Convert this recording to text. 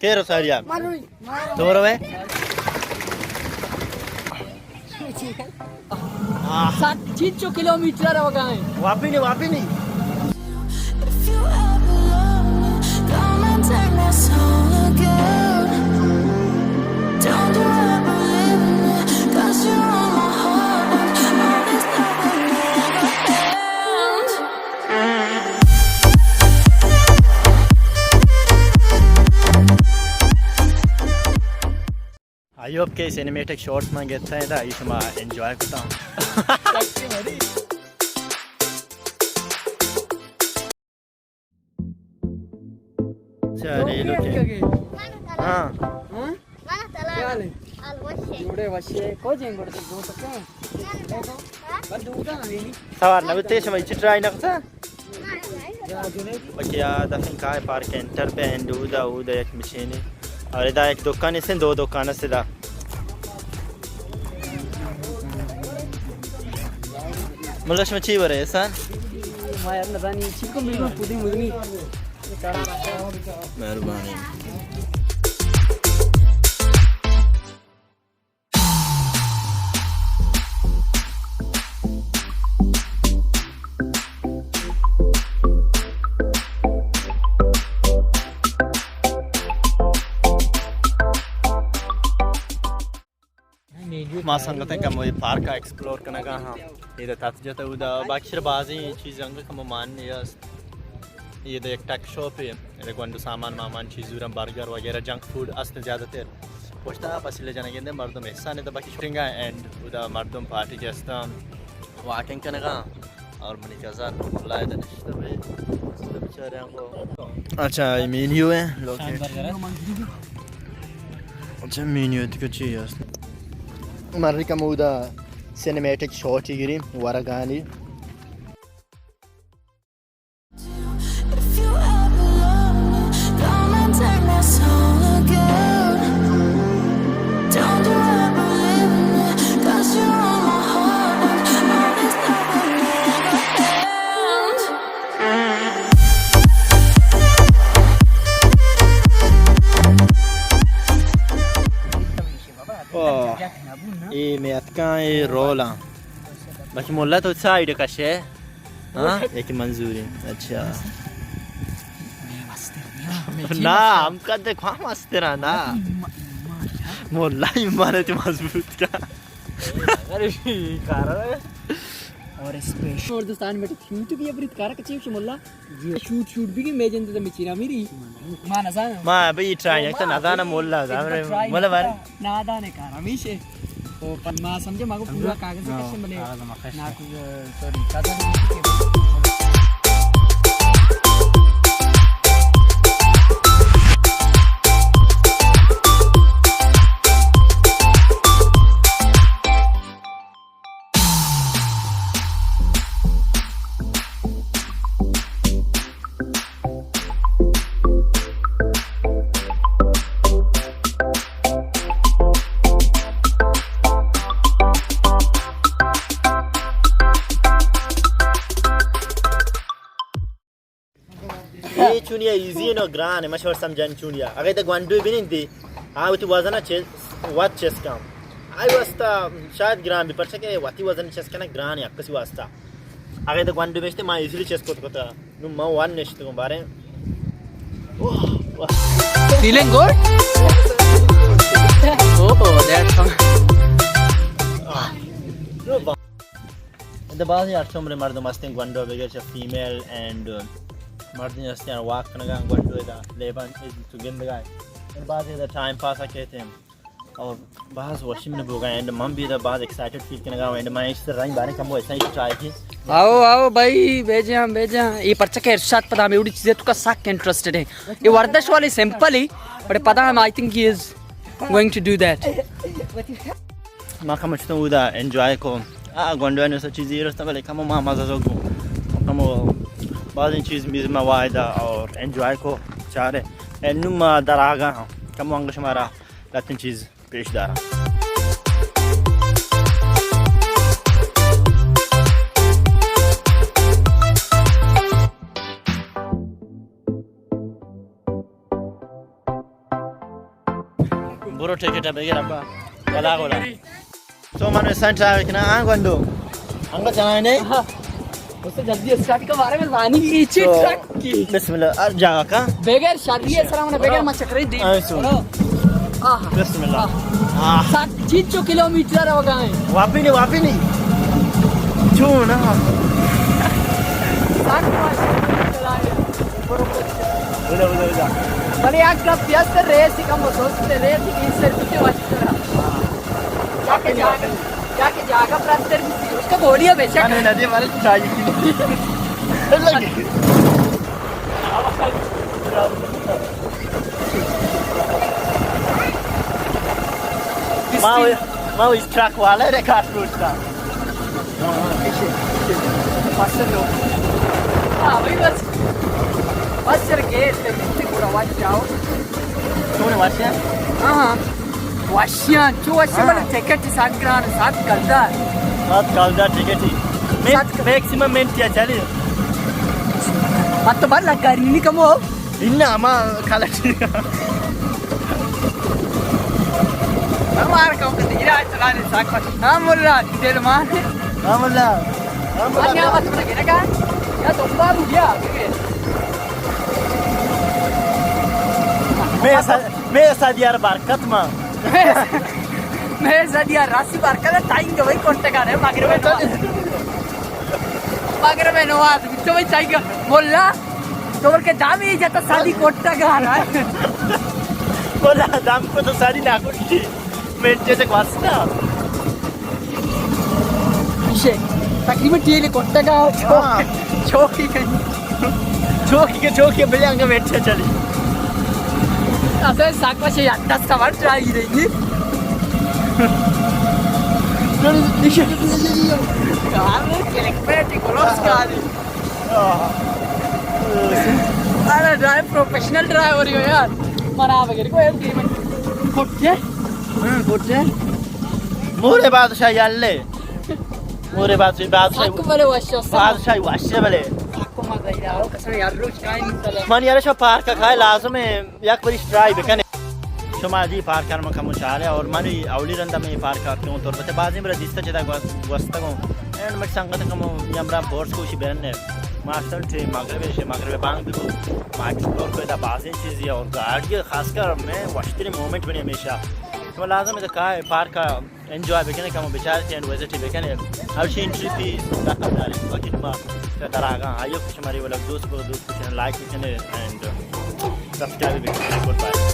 کیرو ساریا۔ مروی۔ تو روے؟ آہ۔ سات چیچو کلومیٹر روگا ہے۔ واپی نہیں، واپی نہیں۔ If you ever love me, come and take my soul again. Don't you ever leave me, 'cause you're on my heart and all this love will never end. I hope کہ سینیمیٹک شاٹس من گتا ہے، دا ای شما انجوائے کتا۔ چارے لوکے۔ ہاں۔ ہاں؟ کیا حال ہے؟ جوڑے وشے۔ کو جنگ کرتے دو سکے؟ بس دو کا نہیں۔ سوار نہ بتے، شما چی ٹرائی نہ کرتا؟ اوکے، آ دفعہ کائے پارک انٹر پہ اینڈ اودا، اودا یک مشینے۔ اور ادا یک دکان است، دو دکان است ادا۔ ملا شما چی برے احسان؟ ما یار نزانی چی کو میرے پودی مدنی۔ مہربانی۔ ما سنگتیں کمو اے پارک ءَ ایکسپلور کنگا ہاں۔ ادا تت جتا اودا باقی شر بازیں چیز انگا کمو مان نیست۔ ادا یک ٹیک شاپ ہے، ادا گونڈو سامان مامان چیز زورن، برگر وغیرہ، جنک فوڈ است زیادہ تر۔ پشتا پسیلے جنگندے مردم احسان ہے، تو باقی شوٹنگ ہے اینڈ ادا مردم پارٹی جستا واکنگ کنگا۔ اور منی کزن اللہ ادا نشتہ بے، نشتہ بیچارے ہم کو۔ اچھا، یہ مینیو ہے، لوکیٹ۔ اچھا، مینیو تو چی ہے؟ مرکم اودا سینیمیٹک شاٹ گری ورگانی۔ If you ever love me, come and take my soul again. Don't you ever leave me, 'cause you're on my heart and all this love will never end. اوہ، اے میتکاں اے رولاں۔ باقی مولا تو سائیڈ کشے۔ ہاں؟ یک منظوری۔ اچھا۔ نا، ہم کد کھا مسترا نا۔ مولا ایمان تے مضبوط کا۔ ارے کارا۔ اور اسپیشل اور دوستان بیٹے کیوں تو بھی ابری کارا کچے مولا۔ جی۔ شوٹ شوٹ بھی کہ میں جنتے میں چیرا میری۔ ما نزاناں۔ ما بھئی ٹرائی نہ کتا، نزاناں مولا، زاناں مولا بار۔ نادان کار ہمیشہ۔ او پن ما سمجھے ما کو پورا کاغذ کشے ملے۔ کاغذ ما کشے۔ نا کو تو نکاتا نہیں۔ اے چونیا ایزی نو گران، ما شور سمجھن چونیا۔ اگہ تے گونڈو بنندی، آ وتی وزن چ وت چست کم۔ آئی واسطہ شاید گران بی، پرچہ کہ وتی وزن چست کنا گران ہے کسی واسطہ۔ اگہ تے گونڈو بشتے ما ایزیلی چست کت کتا۔ نو ما وان نشتگوں بارے۔ اوہ، واہ۔ Feeling good? Oh, that's fun. آہ۔ ادا بازیں ہر عمر مردم ہستیں، گونڈو بگر چہ فیمیل اینڈ مردیں ہستیں، واک کنگا گونڈو ادا لیبان تو گندگا۔ اور باز ادا ٹائم پاس کہتے ہیں اور باز وشی من بوگا اینڈ من بھی ادا باز ایکسائٹڈ فیل کنگا اینڈ میں اس طرح بارے کم ایسا ہی ٹرائی کی۔ آؤ، آؤ بھائی، بیجاں، بیجاں۔ یہ پرچہ کہ ارشاد پدا ہمیں اڑی چیزیں تو کا سک انٹرسٹڈ ہے۔ یہ ورزش والے سمپل ہی، بڑے پدا ہم، I think he is going to do that. ما کم چتوں اودا انجوائے کو۔ آ، گونڈوانی سا چیزی رستا، بلے کمو ما مزہ زوگ بو۔ کمو بازیں چیز میز ما وائدا اور انجوائے کو چارے۔ اینو ما در آگا ہاں۔ کمو انگا شمارا لتیں چیز پیش دارا۔ برو ٹکٹ بگر ابا. بلا گولا. تو من سنٹ آ کنا آ گندو. انگا چلائے نے. اس سے جلدی اسٹارٹ کا بارے میں زانی کی چیز تو ٹرک کی. بسم اللہ. ار جاگا کا. بغیر شری ہے سلام نے بغیر ما چکرے دی. آ، سو. آہ. بسم اللہ. آہ. سات چیز چو کلومیٹر ہو گئے. واپی نہیں، واپی نہیں. چون نا. سات پانچ کلومیٹر آئے. بلا، بلا، بلا. بلے یک گپ است، ریس کم و سست، ریس این سر پیچھے واچ کرا. یا کہ جاگہ، یا کہ جاگہ پرستر بھی تھی. اس کا بولیے بے شک. ندی والے چاہیے. ما، ما اس ٹرک والے ریکارڈ کرتا. پسند ہو. ہاں، بھائی بس. بس چل گئے، اس پہ کتنے گھوڑا واش جاؤ. تو نے واش ہے؟ ہاں، ہاں. واشیاں، چو واشیاں، ہاں. بلے ٹکٹ سات گران، سات کلدار. سات کلدار ٹکٹ ہی. مین-، سات ک-، میکسیمم مین کیا چلی؟ مت تو بھر لگا رہی نہیں کمو. اناں ہما کلچی. ہمار کم کتی، ایرا چلانے ساکت. ہاں مولا، دل مان. ہاں مولا. ہاں مولا. انیا بس مجھے گنا کا؟ یا تو بار ہو گیا. میں ایسا، میں ایسا دیار برکت ما. میں ایسا دیار راسی برکت ٹائم جو بھائی کانٹیکٹ ہے، مگر میں تو، مگر میں نواز، تو بھائی چاہیے مولا. تو بول کے دامی جتا سادی کوٹا گا نا. بولا دام کو تو سادی نہ کوٹی. میں جیسے واسطہ. شے، تقریباً ٹیلے کوٹا گا. ہاں. چوکی کہیں. چوکی کے چوکی بلے انگا بیٹھے چلی. اصل ساکوا شے دس سوار چاہی رہی. کار کلک بیٹی کلوز کاری. ارے ڈرائیو، پروفیشنل ڈرائیور ہو یار. منا بغیر کوئی ایم ٹی میں کوٹے. ہاں، کوٹے. مورے بادشاہ یالے. مورے بادشاہ، بادشاہ. ساکو بلے واشو، ساکو. بادشاہ واشے بلے. ساکو مزہ یار، قسم یار روز کائیں. من یار شو پارک کا لازم ہے. یک بری ٹرائی بکنے. شما دی پارک کر من کمو چارے اور منی اولی رندا میں پارک کرتے ہوں. تربت بازی برا دیستا چدا گوستگوں. اینڈ مک سنگت کمو یمرا فورس کوشی برن نے. ماسٹر ٹی مغرب شے، مغرب بانگ بگو. ما ایکسپلور کو دا بازی چیزی اور گاڑی خاص کر میں وشتری مومنٹ بنی ہمیشہ. تو لازم ہے کہ پارک انجوائے بکنے، کمو بچارتے اینڈ وزٹ بکنے. اوشی انٹری فیس رقم دارے، باقی ما دراگاں آئیو کچھ ہماری ولگ دوست بو، دوست کچھ لائک بکنے اینڈ سبسکرائب بکنے. Good bye.